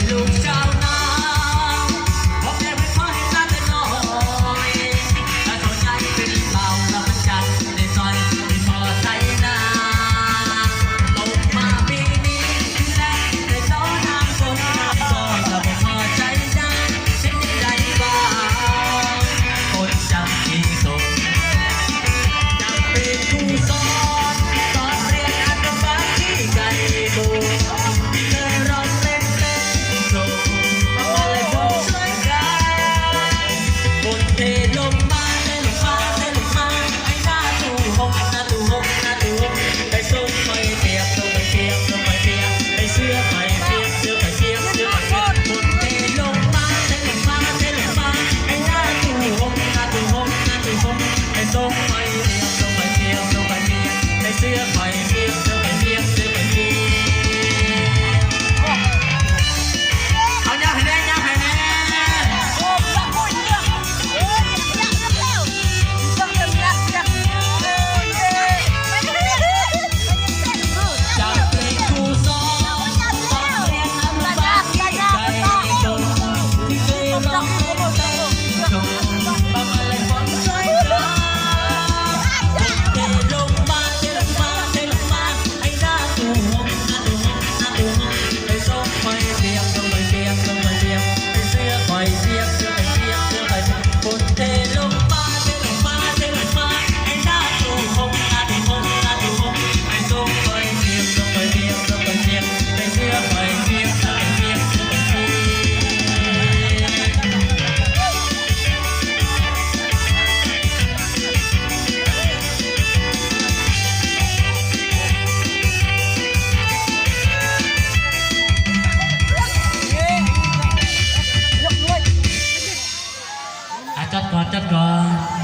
ລູກຊາວນາ ພໍ່ແມ່ເພິ່ນຂໍໃຫ້ມາແຕ່ນ້ອຍ ຖ້າເຂົາໃຫຍ່ເປັນບ່າວລະມັນຈັກໄດ້ຊ່ອຍ ໄດ້ພໍໃຊ້ນາ ຕົກມາປີນີ້ ແລະໄດ້ຕໍ່ນາຄົນນາຊອຍ ລະບໍ່ພໍໃຊ້ນາ ເຮັດຈັ່ງໃດບ່າວ ຄົນຈັກຊິສົມ ຈັກເປັນຄູສອນ ຕອນຮຽນອະນຸບານທີ່ໄກໂພ ເດີ່ນຮ້ອງເຕັ້ນເຕັ້ນໂຊ ມາເອົາໄລ່ຜົນຊ່ວຍກັນ ຝົນເທລົງມາ ເທລົງມາ ເທລົງມາ ໃຫ້ໜ້າຕູ້ຫົກ ໜ້າຕູ້ຫົກ ໜ້າຕູ້ຫົກ ໃຫ້ສົ້ງຂ້ອຍປຽກ ສົ້ງຂ້ອຍປຽກ ສົ້ງຂ້ອຍປຽກ ໃຫ້ເສື້ອຂ້ອຍປຽກ ເສື້ອຂ້ອຍປຽກ ເສື້ອຂ້ອຍປຽກ ຝົນເທລົງມາ ເທລົງມາ ເທລົງມາ ໃຫ້ໜ້າຕູ້ຫົກ ໜ້າຕູ້ຫົກ ໜ້າຕູ້ຫົກ ໃຫ້ສົ້ງຂ້ອຍປຽກ ສົ້ງຂ້ອຍປຽກ ສົ້ງຂ້ອຍປຽກ ໃຫ້ເສື້ອຂ້ອຍປຽກ ເສື້ອຂ້ອຍປຽກ ເສື້ອຂ້ອຍປຽກ ເອົາຍາວໃຫ້ແດ່ ຍາວໃຫ້ແດ່ ຈາກເປັນຄູສອນ ຕອນຮຽນອະນຸບານທີ່ໄກໂພ ທີ່ເຄີຍຮ້ອງເຕັ້ນໂຊ ມາເອົາໄລ່ຝົນຊ່ວຍກັນ ຝົນເທລົງມາ ເທລົງມາ ເທລົງມາ ໃຫ້ໜ້າຕູ້ຫົກ ໜ້າຕູ້ຫົກ ໜ້າຕູ້ຫົກ ໃຫ້ສົ້ງຂ້ອຍປຽກ ສົ້ງຂ້ອຍປຽກ ສົ້ງຂ້ອຍປຽກ ໃຫ້ເສື້ອຂ້ອຍປຽກ ເສື້ອຂ້ອຍປຽກ ເສື້ອຂ້ອຍປຽກ ຝົນເທລົງມາ ເທລົງມາ ເທລົງມາ ໃຫ້ໜ້າຕູ້ຫົກ ໜ້າຕູ້ຫົກ ໜ້າຕູ້ຫົກ ໃຫ້ສົ້ງຂ້ອຍປຽກ ສົ້ງຂ້ອຍປຽກ ສົ້ງຂ້ອຍປຽກ ໃຫ້ເສື້ອຂ້ອຍປຽກ ເສື້ອຂ້ອຍປຽກ ເສື້ອຂ້ອຍປຽກ ອ່ະ ຈັດກ່ອນ ຈັດກ່ອນ.